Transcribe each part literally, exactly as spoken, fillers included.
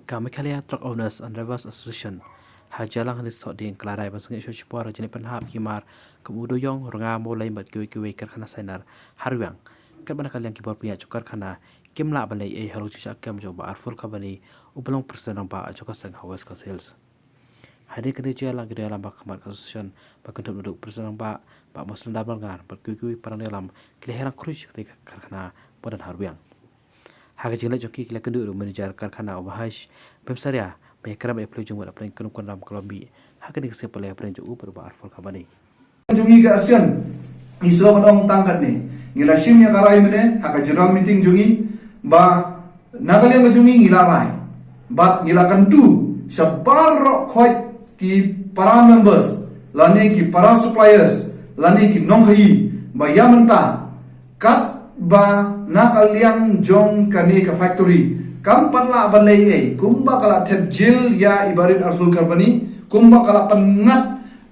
Ka Meghalaya Truck Owners and Drivers Association ha Jalang Hynñiewsohdieng ka la rai ban sangeh shuwa shipor ka jingleit pynhap ki mar kum u dewïong, rnga, mawlei bad kiwei kiwei karkhana sainar ha Rwiang, katba na ka liang ki bor pynïaid jong ka karkhana kim lah ban leh ei halor ka jingshah kem jong u Bah Arful Kharbani uba long President Rangbah jong ka seng ha West Khasi Hills. Hadien kane ka jingïalang ki dei ïalam ba ka khmat ka association ba kynthup naduh u President Rangbah, Bah Muslim Dam Larngar bad kiwei kiwei para nongïalam ki la ïalang khrui sha katei ka karkhana ba don ha Rwiang. Ha ka jingleit jong ki, ki la kynduh ruh u manager karkhana u Bah Haish Bimsaria ban ïakren bad ïa phlei jingmut hapdeng ka kum ka ram ka la mih ha kane ka sngi pynlei hapdeng jong u bad u Bah Arful Kharbani. Jong ngi ka association, ngi shu ban ong tang katne, ngi la shim ïa ka rai mynne ha ka general meeting jong ngi ba na ka liang ka jong ngi ngi la rai bad ngi la kyntu sha baroh khoit ki para members lane ki para suppliers lane ki nongkhaïi ba ïa mynta katba na ka liang jong kane ka factory kam pat lah ban leh ei, kumba ka la thep jil ïa i Bah Rit Arful Kharbani, kumba ka la pynngat,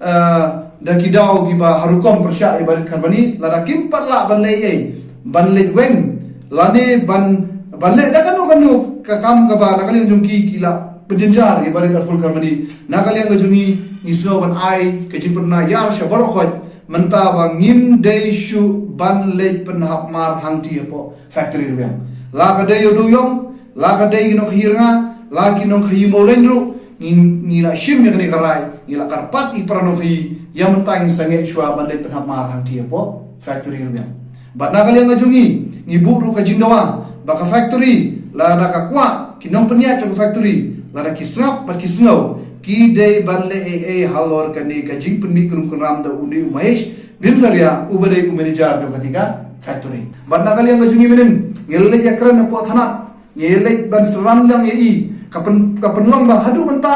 eh, da ki daw kiba ha rukom pyrshah i Bah Rit Kharbani, lada kim pat lah ban leh ei, ban leh weng lane ban, ban leh da kano kano ka kam kaba na ka liang jong ki ki la pynjynjar i Bah Rit Arful Kharbani, na ka liang ka jong ngi ngi shu ban ai ka jingpynbna ïar sha baroh khoit mynta ba ngim dei shuh ban leit pynhap mar hangtei hapoh factory Rwiang. La ka dei ïa u dewïong, la ka dei ki nongkhaïi rnga, la ki nongkhaïi mawleiñ ruh, ngi, ngi la shim ïa kane ka rai, ngi la kyrpad ïa ki para nongkhaïi, ïa mynta ngin sangeh shuwa ban leit pynhap mar hangtei hapoh factory Rwiang. Bad na ka liang ka jong ngi, ngi buh ruh ka jingdawa ba ka factory, lada ka kwah ki nongpynïaid jong ka factory, lada ki sngap bad ki sngew, ki dei ban leh ei ei halor kane ka jingpynmih kynrum kynram da une u Mahesh Bimsaria uba dei u manager jong katei ka factory. Bad na ka liang ka jong ngi mynhynnin ngi la leit ïakren hapoh thanat, ngi la leit ban synran lang ïa i, ka pyn, ka pynlong ba haduh mynta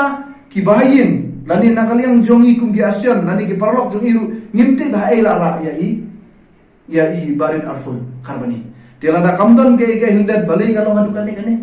kiba ha ïing lane na ka liang jong ngi kum ki association lane ki paralok jong ngi ruh ngim tip ba haei la rah ïa i, ïa i Bah Rit Arful Kharbani. Te lada kam don kaei kaei hynrei balei ka long haduh kane kane.